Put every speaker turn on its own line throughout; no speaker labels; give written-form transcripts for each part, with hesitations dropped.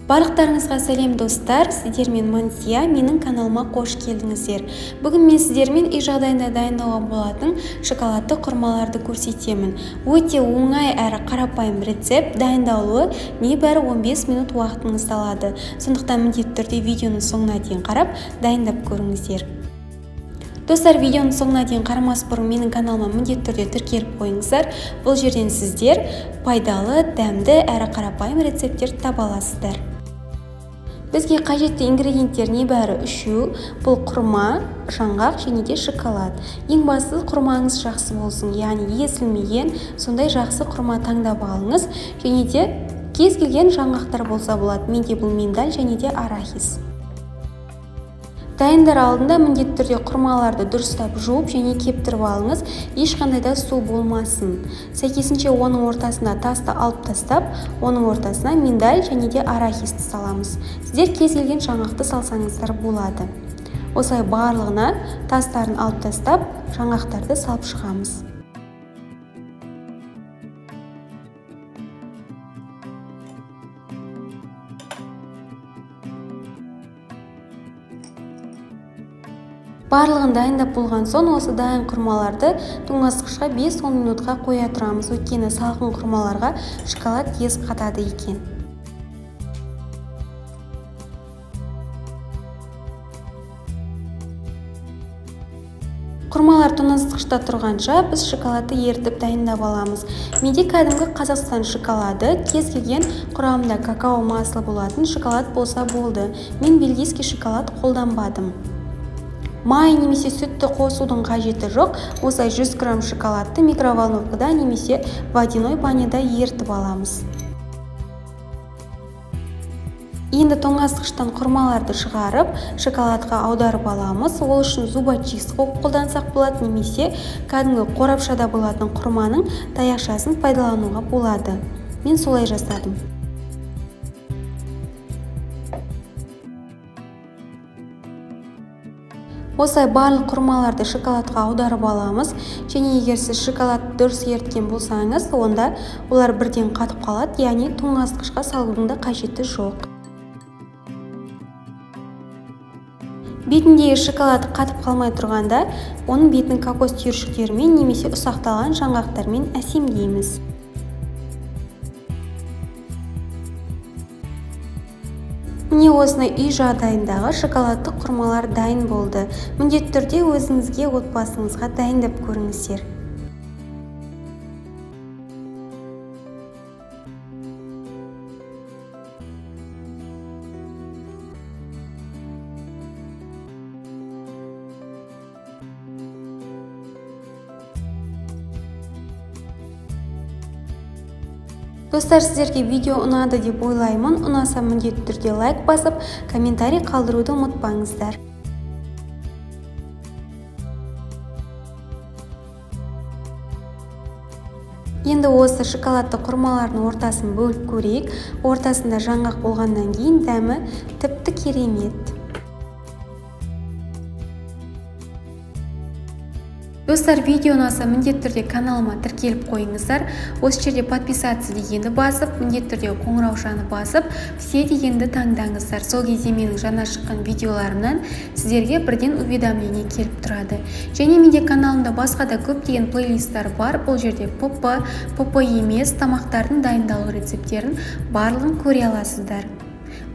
Барлықтарыңызға сәлем достар, сіздермен Мансия, менің каналыма қош келдіңіздер. Бүгін мен сіздермен үй жағдайында дайындауға болатын шоколадты құрмаларды көрсетемін. Өте оңай әрі қарапайым рецепт, дайындалуы небәрі 15 минут уақытыңызды алады. Сондықтан міндетті түрде видеоның соңына дейін қарап, дайындап көріңіздер. Достар, видеоның соңына дейін қарамас бұрын менің каналыма міндетті түрде тіркеліп қойыңыздар. Бұл жерден сіздер пайдалы, дәмді әрі қарапайым рецепттер таба аласыздар. Бізге қажетті ингредиенттер небәрі үшеу. Бұл құрма, жаңғақ және де шоколад. Ең бастысы құрмаңыз жақсы болсын, яғни езілмеген, сондай жақсы құрма таңдап алыңыз. Және де кез келген жаңғақтар болса болады. Менде бұл миндаль және де арахис. Дайындар алдында міндетті түрде құрмаларды дұрыстап жуып және кептіріп алыңыз, ешқандай да су болмасын. Сәйкесінше оның ортасына тасты алып тастап, оның ортасына миндаль және де арахисті саламыз. Сіздер кез келген жаңғақты салсаңыздар болады. Осылай барлығына тастарын алып тастап, жаңғақтарды салып шығамыз. Барлығын дайындап болған соң, осы дайын құрмаларды тоңазытқышқа 5-10 минутқа қоя тұрамыз. Өйткені салқын құрмаларға шоколад тез қатады екен. Құрмалар тоңазытқышта тұрғанша біз шоколадты ерітіп дайындап аламыз. Менде кәдімгі Қазақстан шоколады, кез келген құрамында какао маслы болатын шоколад болса болды. Мен бельгийский шоколад қолданбадым. Май немесе сүтті қосудың қажеті жоқ. Осылай 100 грамм шоколадты микроволновкада немесе водяной баняда ерітіп аламыз. Енді тоңазытқыштан құрмаларды шығарып, шоколадқа аударып аламыз. Ол үшін зубочистка қолдансақ болады немесе кәдімгі қорапшада болатын құрманың таяқшасын пайдалануға болады. Мен солай жасадым. Осылай барлық құрмаларды шоколадқа аударып аламыз. Және егер сіз шоколадты дұрыс еріткен болсаңыз, онда олар бірден қатып қалады, яғни тоңазытқышқа салудың да қажеті жоқ. Бетіндегі шоколад қатып қалмай тұрғанда, оның бетін кокос түйіршіктерімен немесе ұсақталған жаңғақтармен әсемдейміз. Міне осындай үй жағдайындағы шоколадты құрмалар дайын болды. Міндетті түрде өзіңізге, отбасыңызға дайындап көріңіздер. Достар, сіздерге видео ұнады деп ойлаймын. Ұнаса міндетті түрде лайк басып, комментарий қалдыруды ұмытпаңыздар. Енді осы шоколадты құрмалардың ортасын бөліп көрейік. Ортасында жаңғақ болғаннан кейін дәмі тіпті керемет. Достар, видео ұнаса міндетті түрде каналыма тіркеліп қойыңыздар. Осы жерде подписаться дегенді басып, міндетті түрде қоңыраушаны басып, все дегенді таңдаңыздар. Сол кезде менің жаңа шыққан видеоларымнан сіздерге бірден уведомление келіп тұрады. Және менде каналымда басқа да көптеген плейлисттар бар. Бұл жерде ПП, ПП емес тамақтардың дайындалу рецепттерін барлығын көре аласыздар.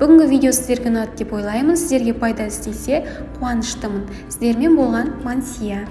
Бүгінгі видео сіздерге ұнады деп ойлаймын. Сіздерге пайда істесе қуаныштымын. Сіздермен болған Мансия.